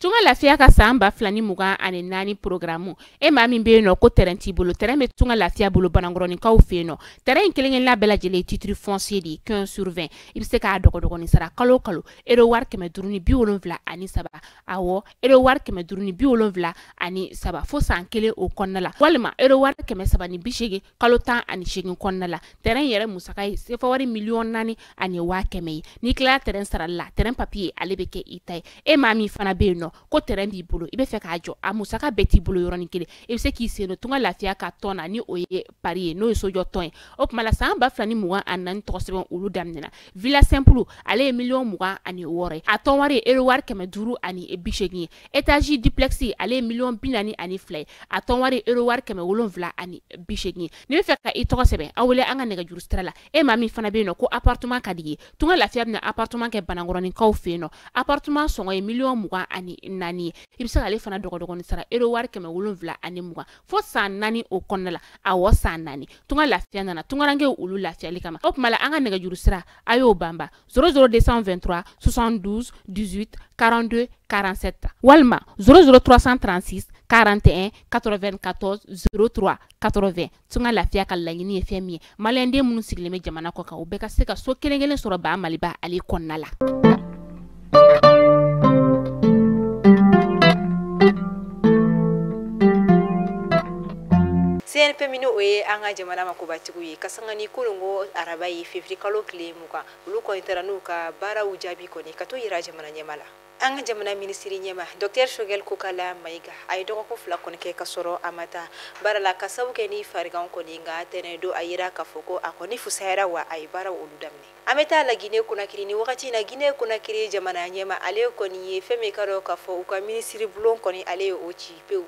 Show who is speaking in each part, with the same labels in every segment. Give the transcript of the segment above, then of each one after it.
Speaker 1: Tunga Lafiya ka san 2024 programme e maa min bɛ yen nɔ ko terrain t'i bolo, terrain bɛ Tunga Lafiya bolo Banankɔrɔninkaw fɛ yen nɔ. Terrain in kelen-kelenna bɛɛ lajɛlen ye titre foncier de ye 15 sur 20. I bɛ se k'a dɔgɔdɔgɔnin sara kalo o kalo euro wari 573, awɔ euro wari 573 fo san kelen o kɔnɔna la, walima euro wari 380 kalo 18 kɔnɔna la. Terrain yɛrɛ musaka ye sefa wari 4,1 million ye. N'i tilala terrain sarali la, terrain papier ale bɛ kɛ i ta ye. E maa min fana bɛ yen nɔ ko terrain b'i bolo, i bɛ fɛ k'a jɔ, a musaka bɛɛ t'i bolo yɔrɔnin kelen, i bɛ se k'i sen don Tunga Lafiya ka tɔn na, ni o ye pari ye, n'o ye sojɔ tɔn ye. O tuma la san 2024 tɔgɔ sɛbɛn olu daminɛna. Villa simple ale ye 26 million ye, a tɔn wari ye euro wari 580 ye. Étage duplex ale ye 42 million ye, a tɔn wari ye euro wari 780 ye. N'i bɛ fɛ ka i tɔgɔ sɛbɛn, aw wele an ka nɛgɛjuru sira la. E maa min fana bɛ yen nɔ ko appartement ka di ye, Tunga Lafiya bɛna appartement kɛ Banankɔrɔninkaw fɛ yen nɔ. Appartement sɔngɔ ye 24 million ye. I bɛ se k'ale fana dɔgɔdɔgɔnin sara euro wari 720 fo san 4 o kɔnɔna la, awɔ san 4. Tunga Lafiya nana tungarankew olu lafiyali kama. O tuma la an ka nɛgɛjuru sira a y'o banba 00223 72 18 42 47 walima 00336 41 94 03 80. Tunga Lafiya ka laɲini ye fɛn min ye, maliyɛnden minnu sigilen bɛ jamana kɔ kan, u bɛɛ ka se ka so kelen kelen sɔrɔ ba Maliba ale kɔnɔna la.
Speaker 2: CNP min o ye an ka jamana makobatigiw ye, ka sanga ni kununko araba ye février kalo tile 20, olu kɔni taara n'u ka baaraw jaabi kɔni ka t'o yira jamana ɲɛmaa la. An ka jamana minisiri ɲɛma docteur Choguel Kokalla Maïga, a ye dɔgɔkun 2 kɔni kɛ ka sɔrɔ a ma taa baara la ka sababu kɛ ni farigan kɔni, nka tɛnɛn don a yira k'a fɔ ko a kɔni fusayara, wa a ye baaraw olu daminɛ. An bɛ taa la Guinée Conakry ni wagati in na. Guinée Conakry jamana ɲɛma, ale kɔni ye fɛn min ka dɔn k'a fɔ u ka minisiri bulon kɔni, ale ye o ci pewu.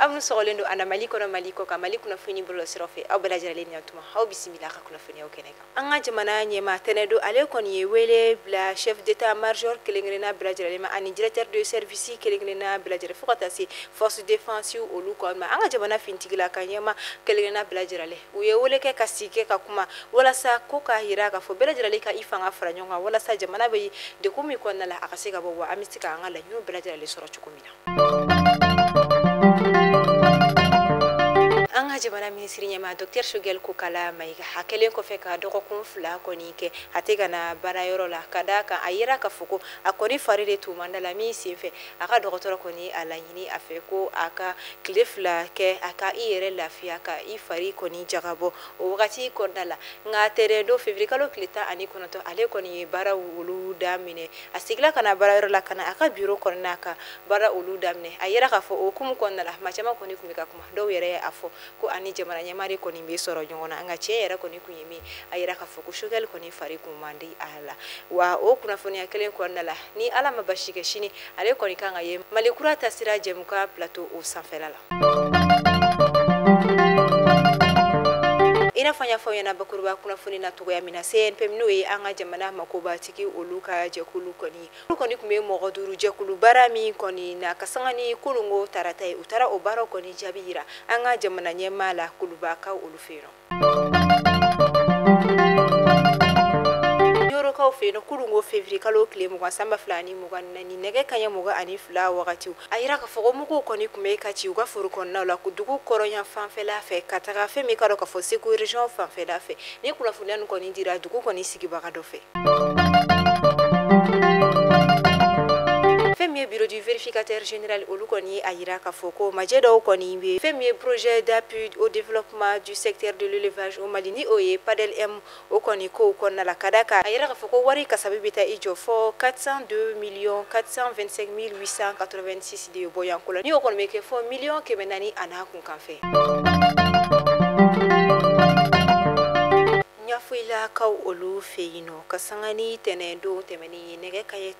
Speaker 2: Aw minnu sɔgɔlen don a na Mali kɔnɔ, Mali kɔ kan, Mali kunnafoni bɔlɔlɔsiraw fɛ, aw bɛɛ lajɛlen ni ɲantuma, aw bisimila ka kunnafoniyaw kɛnɛ kan. An ka jamana ɲɛma tɛnɛn don, ale kɔni ye wele bila chef d'état major kelen kelenna bɛɛ lajɛlen ma ani directeur de service kelen kelenna bɛɛ lajɛlen, fo ka taa se force défense olu kɔni ma. An ka jamana fintigila ka ɲɛma kelen kelenna bɛɛ lajɛlen, u ye wele kɛ ka sigi kɛ ka kuma walasa ko k'a yira k'a fɔ bɛɛ lajɛlen ka i fanga fara ɲɔgɔn kan walasa jamana bɛ degun min kɔnɔna la, a ka se ka bɔ, wa an bɛ se k'an ka laɲiniw bɛɛ lajɛlen sɔrɔ cogo min na. An ka jamana minisiri ɲɛma docteur Choguel Kokalla Maïga, a kɛlen kɔfɛ ka dɔgɔkun 2 kɔni kɛ a tɛ ka na baarayɔrɔ la, ka d'a kan a yira k'a fɔ ko a kɔni fari de tun man da la min senfɛ, a ka dɔgɔtɔrɔ kɔni a laɲini a fɛ ko a ka tile 2 kɛ a ka i yɛrɛ lafiya, ka i fari kɔni jagabɔ o wagati kɔnɔna la. Nka tɛnɛn don février kalo tile 19, ale kɔni ye baaraw olu daminɛ. A seginna ka na baarayɔrɔ la, ka na a ka bureau kɔnɔna ka baara olu daminɛ. A yira k'a fɔ o hukumu kɔnɔna la, maa caman kɔni tun bɛ ka kuma, dɔw yɛrɛ ye a fɔ ko ani jamana ɲɛmaa de kɔni bɛ sɔrɔ ɲɔgɔn na. Nka tiɲɛ yɛrɛ kɔni kun ye min, a yira k'a fɔ ko Choguel kɔni fari kun man di a la. Wa o kunnafoniya kelen kɔnɔna la, ni Ala ma basi kɛ, sini ale kɔni kan ka ye Mali kura tasira jɛmukan plateau o sanfɛla la. I n'a fɔ an y'a fɔ aw ɲɛna bakuruba kunnafoni na cogoya min na, CNP n'o ye an ka jamana makobatigi olu ka jɛkulu kɔni ye, olu kɔni tun bɛ mɔgɔ 5 jɛkulu baara min kɔni na, ka sanga ni kununko tarata ye, u taara o baaraw kɔni jaabi yira an ka jamana ɲɛmaa la Kulubakaw olu fɛ yen nɔ. Ɲɔrɔkaw fɛ yen nɔ, kununko février kalo tile 20 san 2024, nɛgɛ kanɲɛ 22 wagatiw, a yira k'a fɔ ko muguw kɔni tun bɛ ka ci u ka foro kɔnɔnaw la dugu kɔrɔnya fanfɛla fɛ ka taga fɛn min ka dɔn k'a fɔ Segu région fanfɛla fɛ. Ni kunnafoniya nin kɔni dira dugu kɔni sigibaga dɔ fɛ. Fɛn min ye bureau du vérificateur général, olu kɔni a yira k'a fɔ ko majɛ dɔw kɔni bɛ fɛn min ye projet d'appui au développement du secteur de l'élevage au Mali, ni o ye PADEL M, o kɔni kow kɔnɔna la, ka d'a kan a yira k'a fɔ ko wari kasabi bɛ taa i jɔ fɔ 402 millions 425 886 de bɔyanko la, ni o kɔni bɛ kɛ fɔ 400 million a n'a kunkan fɛ. Ɲafoyila Yafoyilakaw olu fɛ yen nɔ ka sanga ni tɛnɛndon tɛmɛnen ye nɛgɛ kanɲɛ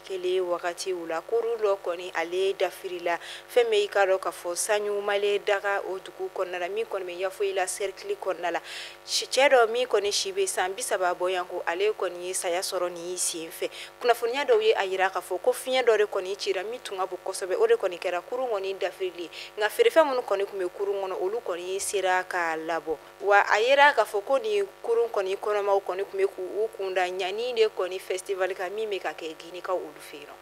Speaker 2: 11 wagati la kurun dɔ kɔni ale dafirila fɛn min i k'a dɔn k'a fɔ Saɲumale daga o dugu kɔnɔna la min kɔni bɛ Yafoyila cercle kɔnɔna la cɛ dɔ min kɔni si bɛ san 30 bɔyanko ale kɔni ye saya sɔrɔ nin sen fɛ. Kunnafoniya dɔw ye a yira k'a fɔ ko fiɲɛ dɔ de kɔni cira min tun ka bon kosɛbɛ, o de kɔni kɛra kurun kɔni dafirili, nka feerefɛn minnu kɔni tun bɛ kurun kɔnɔ olu kɔni sera k'a labɔ. Wa a yera k'a fɔ ko nin kurun kɔni kɔnɔmaw kɔni tun bɛ k'u kunda ɲani de kɔni festival kan min bɛ ka kɛ Ginikaw olu fɛ yen nɔ.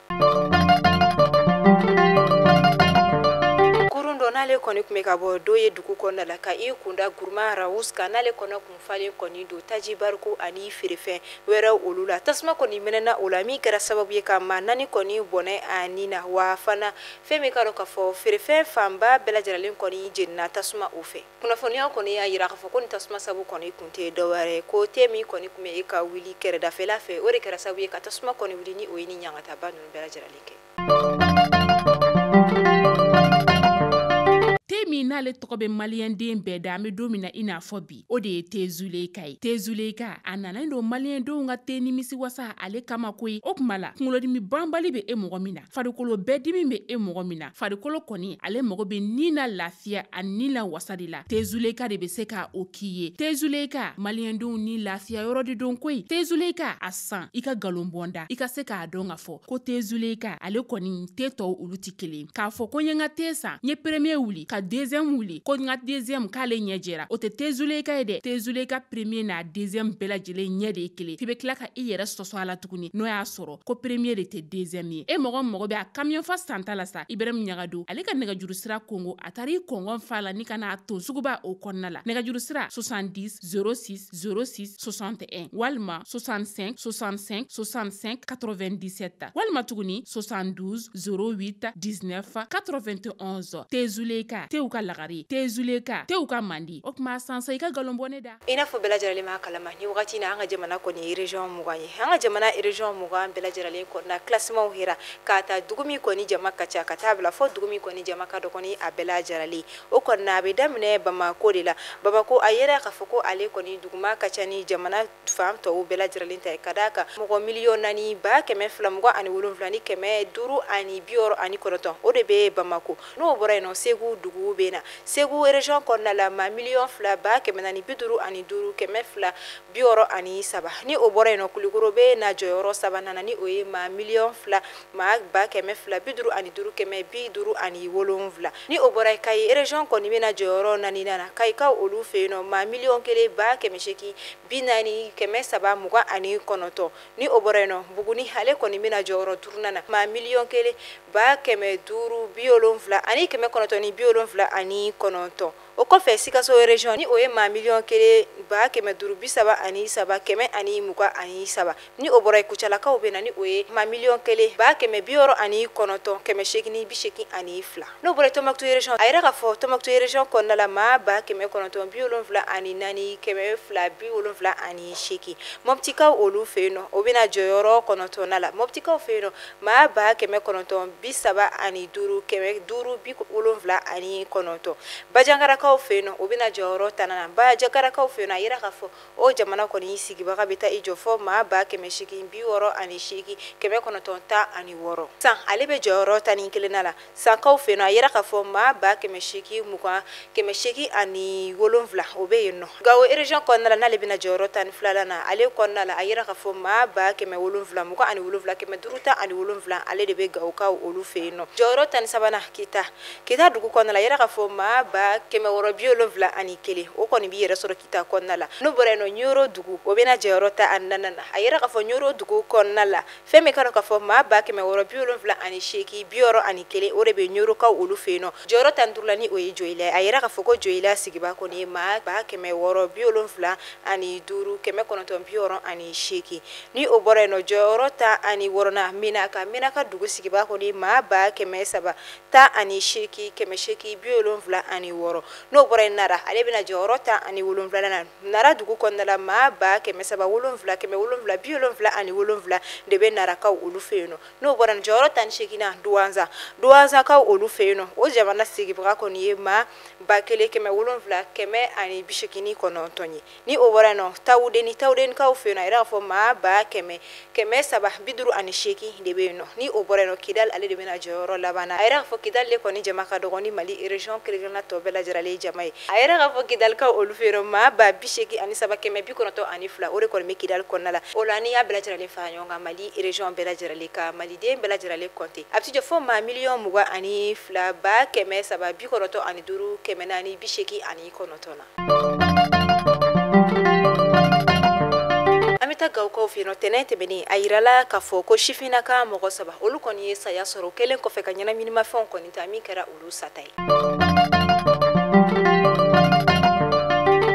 Speaker 2: Kurun dɔ n'ale kɔni tun bɛ ka bɔ dɔ ye dugu kɔnɔna la ka i kunda Guruma Rawus kan, n'ale kɔnɔ kun falen kɔni don taji bariko ani feerefɛn wɛrɛw olu la. Tasuma kɔni mɛnɛna o la min kɛra sababu ye ka maa 4 kɔni bɔnɛ a ni na. Wa fana fɛn min ka dɔn k'a fɔ feerefɛn fanba bɛɛ lajɛlen kɔni jenina tasuma o fɛ. Kunnafoniya kɔni y'a yira k'a fɔ ko nin tasuma sabu kɔni kun tɛ dɔwɛrɛ ye ko te min kɔni tun bɛ e ka wuli kɛrɛdafɛla fɛ, o de kɛra sababu ye ka tasuma kɔni wuli ni o ye ni ɲangataba ninnu bɛɛ lajɛlen kɛ.
Speaker 1: Te min n'ale tɔgɔ bɛ maliyɛnden bɛɛ da, an bɛ don min na i n'a fɔ bi, o de ye te Zuleyika ye. Te Zuleyika a nana don maliyɛndenw ka te nimisi wasa ale kama koyi. O tuma la kunkolodimi banbali bɛ e mɔgɔ min na, farikolo bɛɛ dimi bɛ e mɔgɔ min na, farikolo kɔni ale mago bɛ ni na lafiya ani ni la wasa de la. Te Zuleyika de bɛ se ka o k'i ye. Te Zuleyika maliyɛndenw ni lafiya yɔrɔ de don koyi. Te Zuleyika a san i ka nkalon bɔnda, i ka se k'a dɔn k'a fɔ ko te Zuleyika ale kɔni te tɔw olu tɛ kelen. K'a fɔ ko n ye n ka te san, n ye premier wuli ka deuxième wuli, ko n ka deuxième k'ale ɲɛ jɛra, o tɛ te Zuleyika ye dɛ. Te Zuleyika premier n'a deuxième bɛɛ lajɛlen ɲɛ de ye kelen. F'i bɛ tila ka i yɛrɛ sɔsɔ a la tuguni n'o y'a sɔrɔ ko premier de tɛ deuxième ye. E mɔgɔ mago bɛ a camion fa santa la sa, Ibrahim Ɲagado ale ka nɛgɛjuru sira kongo, a taara i kɔngɔn fa la ni ka n'a ton suguba o kɔnɔna la. Nɛgɛjuru sira 70 06 06 61 walima 65 65 65 97 walima tuguni 72 08 19 91. Te Zuleyika tew ka lagare, te Zuleyika tew ka mandi. O tuma sansa i ka nkalon bɔ ne da.
Speaker 2: I n'a fɔ bɛɛ lajɛlen m'a kalama ni wagati na an ka jamana kɔni ye région 20 ye. An ka jamana région 20 bɛɛ lajɛlen kɔnɔna classement hera k'a ta dugu min kɔni jama ka ca ka taa bila fɔ dugu min kɔni jama ka dɔgɔni a bɛɛ lajɛlen. O kɔnɔna a bɛ daminɛ Bamako de la. Bamako a yera k'a fɔ ko ale kɔni duguma ka ca ni jamana fan tɔw bɛɛ lajɛlen ta ye, ka d'a kan mɔgɔ 4,227,569 o de bɛ Bamako. N'o bɔra yen nɔ, Segu dugu bɛ na. Segu région kɔnɔna la maa 2,455,263. Ni o bɔra yen nɔ, Kulukoro bɛ na jɔyɔrɔ sabanan ni o ye maa 2,255,557. Ni o bɔra yen, Kayi région kɔni bɛ na jɔyɔrɔ naaninan na. Kayikaw olu fɛ yen nɔ maa 1,840,329. Ni o bɔra yen nɔ, Buguni ale kɔni bɛ na jɔyɔrɔ duurunan na maa 1,579,979. O kɔfɛ Sikaso région ni o ye maa 1,533,123. Ni o bɔra yen, Kucalakaw bɛ na ni o ye maa 1,698,882. N'o bɔra Tombouctou région, a yɛrɛ k'a fɔ Tombouctou région kɔnɔna la maa 974,278. Moptikaw olu fɛ yen nɔ, o bɛ na jɔyɔrɔ 9nan la. Moptikaw fɛ yen nɔ maa 935,579. Bajangarakaw fɛ yen nɔ, o bɛ na jɔyɔrɔ 10nan na. Bajangarakaw fɛ yen nɔ, a yira k'a fɔ o jamana kɔni sigibaga bɛ taa i jɔ fɔ maa 868,916. San ale bɛ jɔyɔrɔ 11nan la. Sankaw fɛ yen nɔ, a yira k'a fɔ maa 820,807 o bɛ yen nɔ. Gawo région kɔnɔna la, n'ale bɛna jɔyɔrɔ 12nan na, ale kɔnɔna la a yira k'a fɔ maa 727,517 ale de bɛ Gawokaw olu fɛ yen nɔ. Jɔyɔrɔ 13nan Kita. Kita dugu kɔnɔna la, a yira k'a fɔ maa 671 o kɔni b'i yɛrɛ sɔrɔ Kita kɔnɔna la. N'o bɔra yen nɔ, Ɲoro dugu o bɛna jɔyɔrɔ 14nan na. A yira k'a fɔ Ɲoro dugu kɔnɔna la, fɛn min ka dɔn k'a fɔ maa 678,61 o de bɛ Ɲorokaw olu fɛ yen nɔ. Jɔyɔrɔ 15la ni o ye Joyila ye. A yira k'a fɔ ko Joyila sigiba kɔni ye maa 675,968. Ni o bɔra yen nɔ, jɔyɔrɔ 16nan Menaka. Menaka dugu sigiba kɔni ye maa 318,876. N'o bɔra yen, Nara ale bɛna jɔyɔrɔ 17nan na. Nara dugu kɔnɔna la, maa 307 777 de bɛ Narakaw olu fɛ yen nɔ. N'o bɔra yen, jɔyɔrɔ 18nan, Duwanza, Duwanzakaw olu fɛ yen nɔ, o jamana sigibaga kɔni ye maa 17,189 ye. Ni o bɔra yen nɔ, Tawudeni, Tawudenikaw fɛ yen nɔ, a yɛrɛ k'a fɔ maa 100,358 de bɛ yen nɔ. Ni o bɔra yen nɔ, Kidali ale de bɛna jɔyɔrɔ laban na. A yɛrɛ k'a fɔ Kidali de kɔni jama ka dɔgɔ ni Mali région kelenkelenna tɔ bɛɛ lajɛlen jama ye. A yɛrɛ k'a fɔ Kidalikaw olu fɛ yen nɔ, maa 83,902, o de kɔni bɛ Kidali kɔnɔna la. O la, n'i y'a bɛɛ lajɛlen fara ɲɔgɔn kan, Mali région bɛɛ lajɛlen ka Maliden bɛɛ lajɛlen compter, a bɛ se jɔ fo maa 22,395,489 na. An bɛ taa Gawukaw fɛ yen nɔ. Tɛnɛn tɛmɛnen, a yirala k'a fɔ ko sifinnaka mɔgɔ 3, olu kɔni ye saya sɔrɔ kɛlen kɔfɛ ka ɲɛnaminimafɛnw kɔni ta, min kɛra olu sata ye.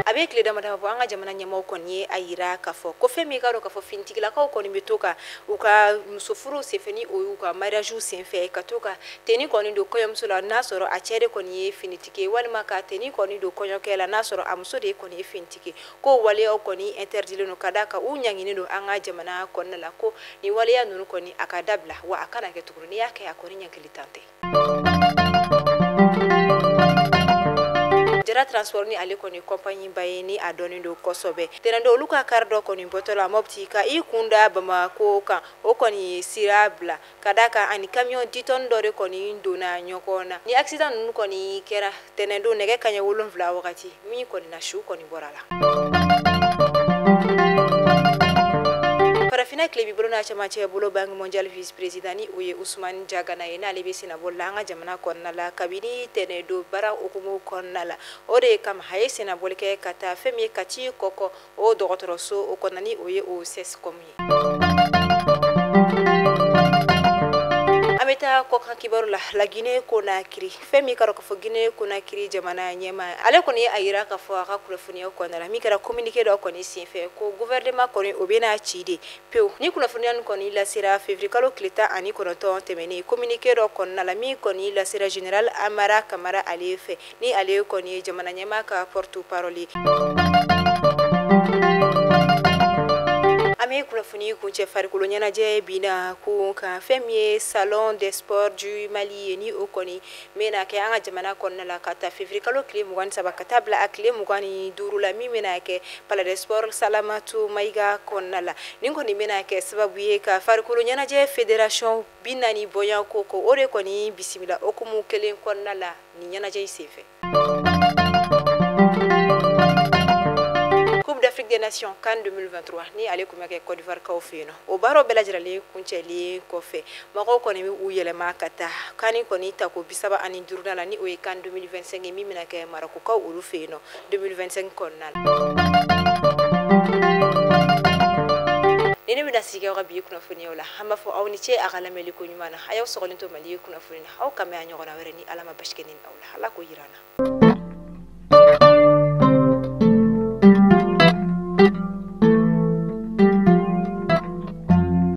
Speaker 2: A bɛ tile dama dama bɔ, an ka jamana ɲɛmaaw kɔni ye a yira k'a fɔ ko fɛn min ka dɔn k'a fɔ finitigilakaw kɔni bɛ to ka u ka musofuru senfɛ, ni o y'u ka mariage senfɛ, ka to ka tenue kɔni don kɔɲɔmuso la n'a sɔrɔ a cɛ de kɔni ye finitigi ye, walima ka tenue kɔni don kɔɲɔkɛ la n'a sɔrɔ a muso de kɔni ye finitigi, ko waleyaw kɔni interdilen don, ka d'a kan u ɲanginen don an ka jamana kɔnɔna la, ko nin waleya ninnu kɔni a ka dabila, wa a kana kɛ tuguni, n'i y'a kɛ a kɔni ɲangili tan tɛ. Jara Transport ni ale kɔni compagnie ba ye, ni a dɔnnen don kosɛbɛ. Tɛnɛndon, olu ka car dɔ kɔni bɔtɔ la Mopti ka i kun da Bamako kan, o kɔni ye sira bila, ka d'a kan ani camion 10 tonnes dɔ de kɔni donna ɲɔgɔn na. Ni accident ninnu kɔni kɛra tɛnɛndon nɛgɛ kanɲɛ 7 wagati min kɔni na, su kɔni bɔra la. Farafinna tilebi bolo n'a cɛmancɛ bolo, Banque mondiale vice président, ni o ye Usumani Jagana ye, n'ale bɛ sennabɔli la an ka jamana kɔnɔna la kabini tɛnɛndon baara hukumu kɔnɔna la. O de kama a ye sennabɔli kɛ ka taa fɛn min ye Kati Kɔkɔ o dɔgɔtɔrɔso o kɔnɔna, ni o ye o CSCOM ye. An bɛ taa kɔkan kibaru la. La Guinée Conakry, fɛn min ka dɔn k'a fɔ Guinée Conakry jamana ɲɛmaa, ale kɔni ye a yira k'a fɔ a ka kunnafoniyaw kɔnɔna la, min kɛra communiqué dɔ kɔni senfɛ, ko gouvernement kɔni o bɛna ci de pewu. Ni kunnafoniya nin kɔni lasera février kalo tile 19 tɛmɛnen, communiqué dɔ kɔnɔna la min kɔni lasera général Amara Kamara ale fɛ, ni ale kɔni ye jamana ɲɛmaa ka porte parole ye. An bɛ kunnafoni kuncɛ farikolo ɲɛnajɛ binna ko kan, fɛn min ye Salon des sports du Mali ye, ni o kɔni bɛna kɛ an ka jamana kɔnɔna la ka taa février kalo tile 23 ka taa bila a tile 25 la, min bɛna kɛ Palais des sports Salamatu Mayiga kɔnɔna la. Nin kɔni bɛna kɛ sababu ye ka farikolo ɲɛnajɛ fédération 40 bɔɲɔgɔn ko o de kɔni bisimila hukumu kelen kɔnɔna la nin ɲɛnajɛ in senfɛ. Coupe d'Afrique des Nations CAN 2023, ni ale kun bɛ kɛ Côte d'Ivoire kaw fɛ yen nɔ, o baaraw bɛɛ lajɛlen kuncɛlen kɔfɛ, mɔgɔw kɔni bɛ u yɛlɛma ka taa CAN kɔni tako 35nan la, ni o ye CAN 2025, min bɛna kɛ Maroc kaw olu fɛ yen nɔ 2025 kɔnɔna la. Ni ne bɛna sigi aw ka bi kunnafoniyaw la, an b'a fɔ aw ni ce a ka lamɛnli ko ɲuman na. A y'aw sɔgɔlen to Mali kunnafoni na. Aw kan bɛn a ɲɔgɔnna wɛrɛ ni Ala ma basi kɛ ni aw la. Ala k'o yira an na.